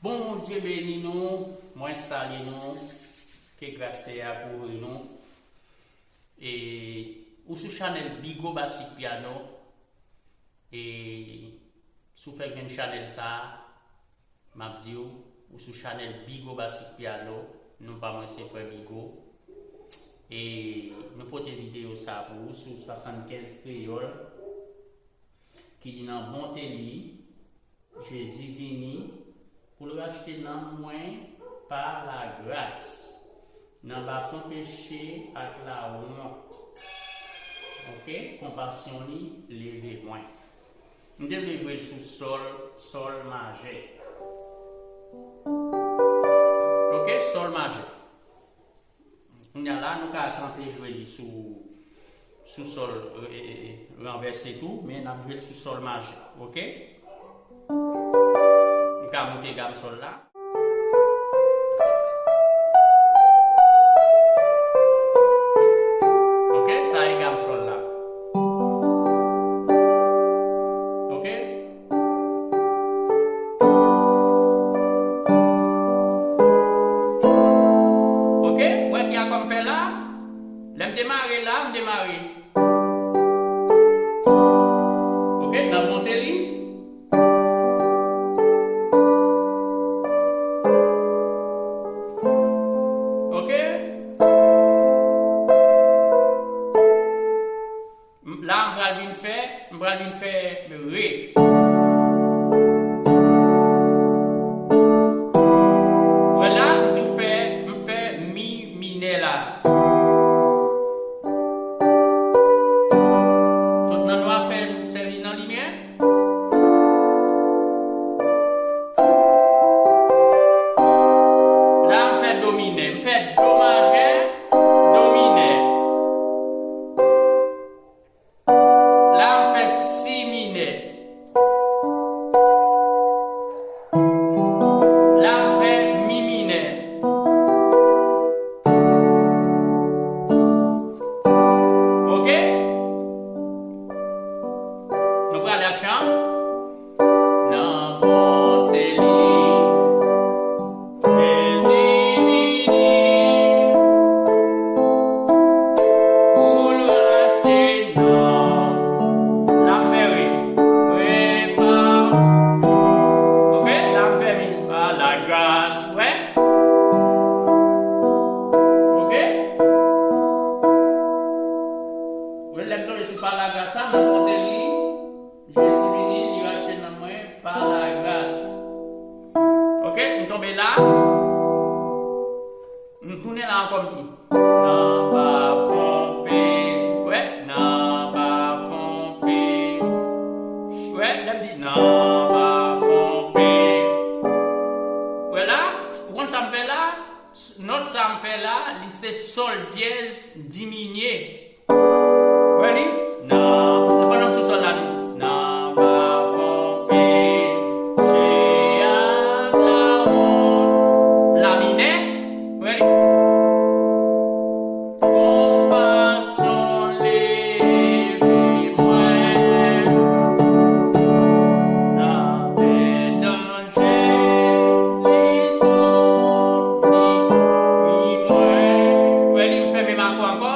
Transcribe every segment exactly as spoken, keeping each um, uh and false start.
Bondye beni nou, mwen salye nou, ke gras Seyè a kouvri nou. E ou sou chanèl Bigo Basik Piano. E si w fèk jwenn chanèl sa a, m ap di w, ou sou chanèl Bigo Basik Piano. Non pa mwen se Frè Bigo. E nou pote videyo sa a pou ou sou swasannkenz Kreyòl ki di nan bonte li, Jezi vini pou l rachte nanm mwen pa lagras, nan bafon peche ak lawont. Oke, konpasyon li leve mwen. M te vle jwe l sou sòl, sòl majè. Oke, sòl majè. Kounye a la, nou ka tante jwe li sou, sou sòl, e, e, e, ranvèse tou, men n ap jwe l sou sòl majè, oke? M ka moute gam sòl la. Oke, sa e gam sòl la. Oke? Oke, wè ki akò m fè la? Lè m demare la, m demare. Oke, nan bonte li. Oke. M- La, m pral vin fè, m pral vin fè re. Wè la, m tou fè, m fè mi minè la. Tout nan nwa fè sèvi nan limyè. La, m fè do minè, m fè do majè, do minè. La, m fè si minè. La, m fè mi minè. Oke? Nou prale ak chan. Nan bonte li, Jezi vini pou l rachte nanm. La m fè re, re pa. Oke, la m fè mi, pa lagras, wè. Oke? Wè, lè m tonbe sou pa lagras la, nan bonte li, Jezi vini, li rachte nanm mwen pa lagras. Oke, m tonbe la. M tounen la ankò, m di, nan pa fon pe, wè, nan pa fon pe. Wè, lè m di, nan pa fon pe. Wè la, ou konn sa m fè la? Nòt sa m fè la, li se sòl dyèz diminye. Ready? Nan, pandan m sou sòl la, li, nan pa fon pe, che ak la wont. La minè. Ready? Konpasyon leve mwen. Nan tè danje li soti mwen. Ready? M fè menm akò ankò.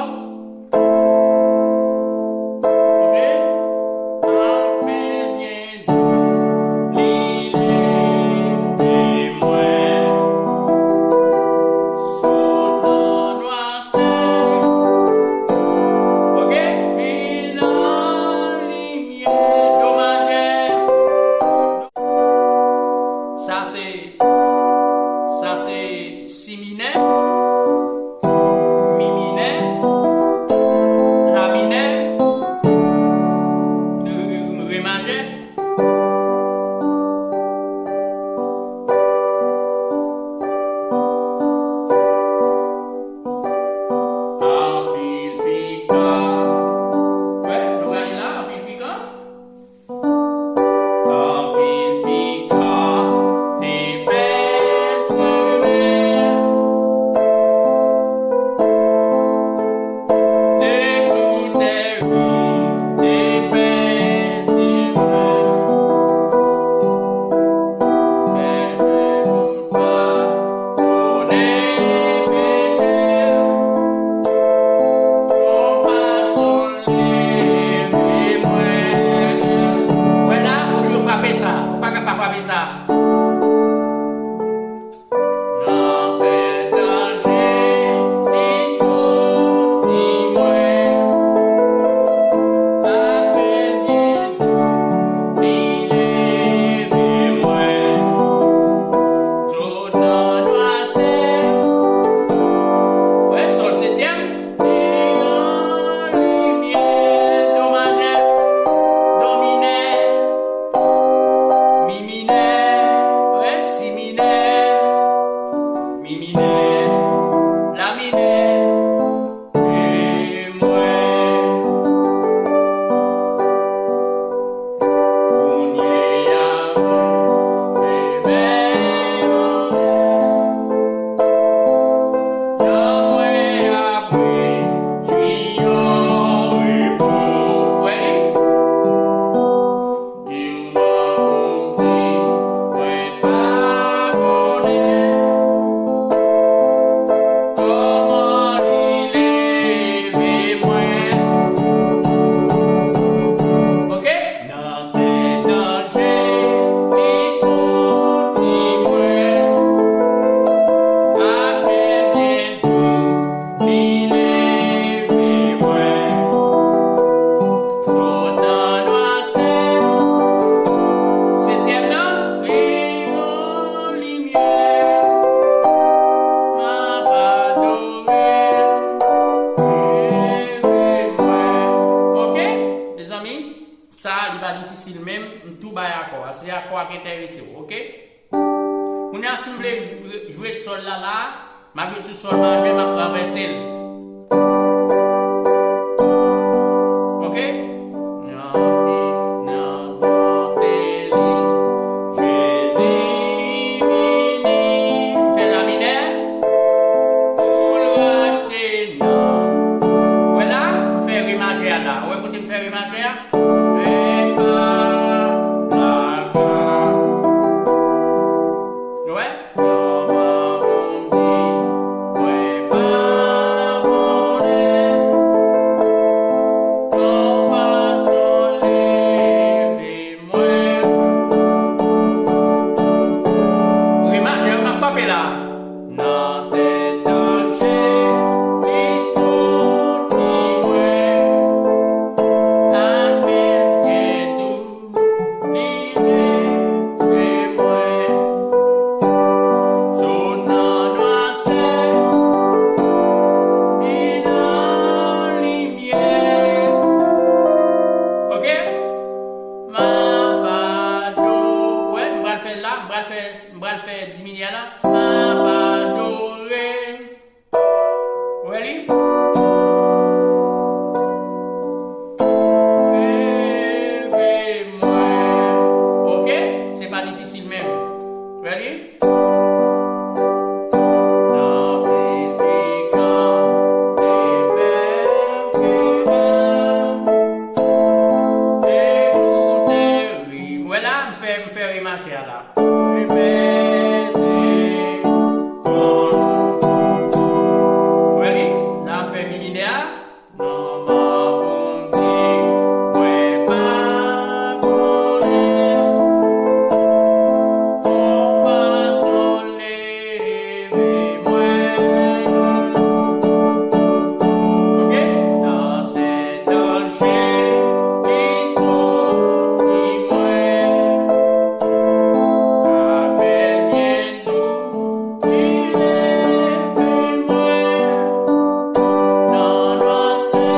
Sa. Nan pè danje, li soutni mwen. Apèn gen dout, li leve mwen. Sot nan nwasè. Wè, sòl setyèm. Li an limyè. Do majè, do minè, mi minè, wè, si minè, mi minè, la minè, e mwen. Kounye a, mwen, mwen, mwen. Nan mwen ap rejwi an repo. Wè li? Di w non Bondye, mwen pa konnen kòman li leve mwen. Oke? Nan pè danje, li soutni mwen. Apèn gen dout, li leve mwen. Sot nan nwasè. Setyèm nan, li an limyè. M ap adore, leve mwen. Oke, mezanmi? Sa, li pa difisil menm, m tou bay akò a. Se akò a k enterese w, oke? Kounye a, si m vle jwe, jwe sòl la, la, m ap jwe sou sòl majè, m ap ranvèse l. Oke? Nan, nan bonte li, Jezi vini. M fè la minè, pou l rachte nanm. Wè la, m fè re majè a la. Wè kote m fè re majè a? Mwen pa dakò. Nou wè? Kòman Bondye, mwen pa konnen. Kòman sòl leve mwen. Re majè, m ap frape la. Nan tèt danje, li soutni mwen. Apèn gen dout, li leve mwen. Sot nan nwasè, vin nan limyè. Oke? M ap adore. M pral fè la, m pral fè, m pral fè diminye la. M ap adore. Ou wè li? Leve mwen. Oke? Se pa difisil menm. Ou wè li? Nan piblik lan, te pè ke m, te pou tèri. Wè la, m fè, m fè remache a la. Repete. Wè li, la m fè mi minè a. Manman Bondye, mwen pa konnen. Konpason leve mwen. Oke? Nan tèt danje, li soutni mwen. Apèn gen dout, li leve mwen. Nan nwasè,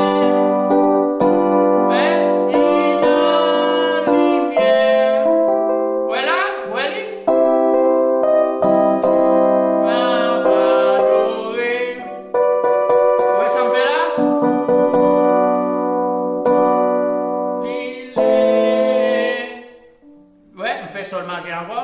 men li nan limyè. Wè la, wè li. M ap adore. Ou wè sa m fè la? Li leve. Wè, m fè sòl majè ankò.